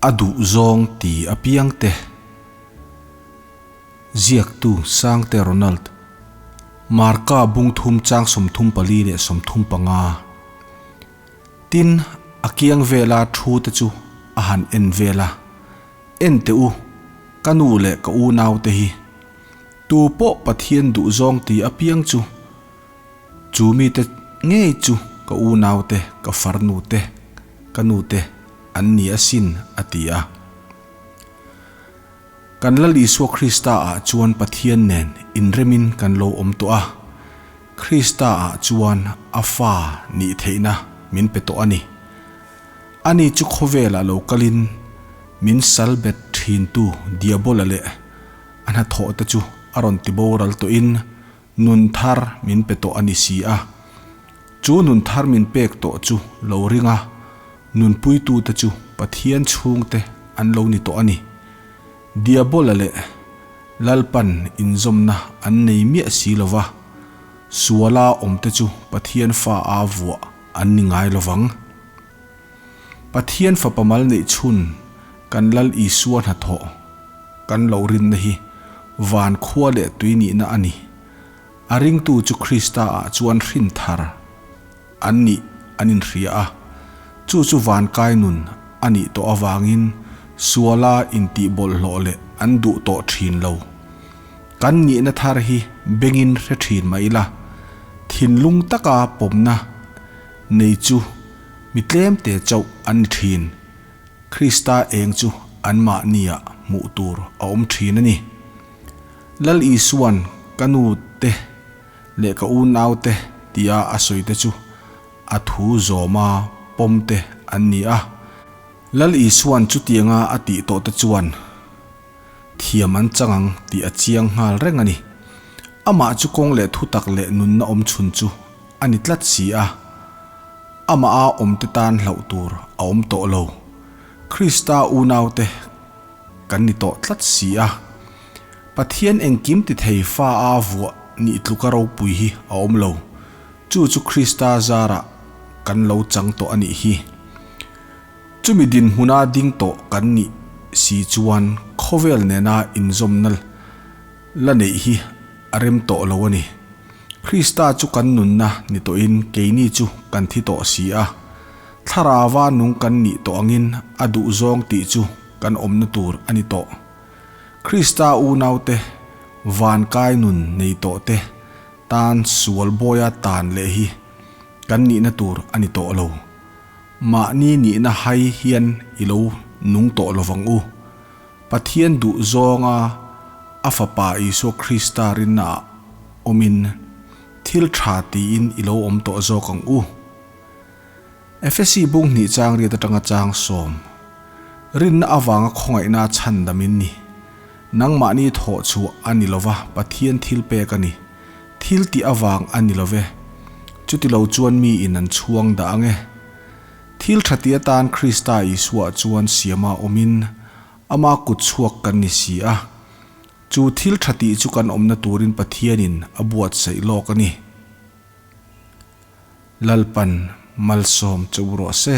A duh zawng ti apiang te. Ziaktu Sangte Ronald, Marka bung thum chang 34 leh 35. Tin, a kiang vela thu te chu a han en vel a, En teh u, ka nu leh ka unau te hi. Tu pawh Pathian duh zawng ti apiang chu, chu mite ngei chu ka unau te, ka farnu te, ka nu te an ni asin, a ti a. Kan Lal Isua Krista ah chuan Pathian nen inremin kan lo awm tawh a, Krista ah chuan a fa nih theihna min pe tawh a ni. Ani chu khawvelah lo kalin min sal bet thintu Diabola leh a hnathawh te chu a rawn ti boral tawhin nun thar min pe tawh a ni si a. Chu nun thar min pek tawh chu lo ring a, nunpuitute chu Pathian chhungte an lo ni tawh a ni. Diabola leh Lalpan inzawmna an nei miah si lo va, suala awmte chu Pathian fa a vuah an ni ngai lo vang. Pathian fapa mal neih chhun kan Lal Isua hnathawh kan lo rinna hi van khua leh tui nihna a ni. A ringtu chu Krista ah chuan hrin thar an nih an inhria a, chu chu vankai nun a nih tawh avangin suala intih bawlhhlawh leh an duh tawh thin lo. Kan nihna thar hi bengin hre thin mah ila, thinlung taka pawmna nei chu mi tlemte chauh an ni thin. Krista eng chu anmahniah hmuh tur a awm thin a ni. Lal Isua'n ka nu te leh ka unau te tia a sawi te chu a thu zawma pawm te an ni a. Lal Isua'n chutianga a tih tawh te chuan thiam an chang ang tih a chiang nghal reng a ni. Amah chu kawng leh thutak leh nunna awm chhun chu a ni tlat si a. Amah a awmte tan hlauh tur a awm tawh lo. Krista unaute kan ni tawh tlat si a. Pathian engkim ti thei fa a vuah nih tluka ropui hi a awm lo. Chu chu Krista zarah kan lo chang tawh a nih hi. Chumi dinhmuna ding tawh kan nih si chuan khawvel nena inzawmna la neih hi a rem tawh lo a ni. Krista chu kan nunna ni tawhin keini chu kan thi tawh si a. Thlarauva nung kan nih tawh angin a duhzawng tih chu kan awmna tur a ni tawh. Krista unaute van kai nun nei tawh te tan sual bawia tan leh hi kan nihna tur a ni tawh lo. Mahni nihna hai hian i lo nung tawh lovang u. Pathian duh zawnga a Fapa Isua Krista rinnaah awmin thil tha tiin i lo awm tawh zawk ang u. Efesi bung hnih chang riat atanga chang sawm. Rinna avanga khawngaihna chhan dam in ni. Nangmahni thawh chhuah a ni lova Pathian thil pek a ni. Thil tih avang a ni love. Chuti lo chuan mi in an chhuang dah ang e. Thil tha ti atan Krista Isua chuan siama awmin ama kut chhuak kan ni si a. Chu thil tha tih chu kan awmna turin Pathianin a buatsaih lawk a ni. Lalpan malsawm che u rawh se.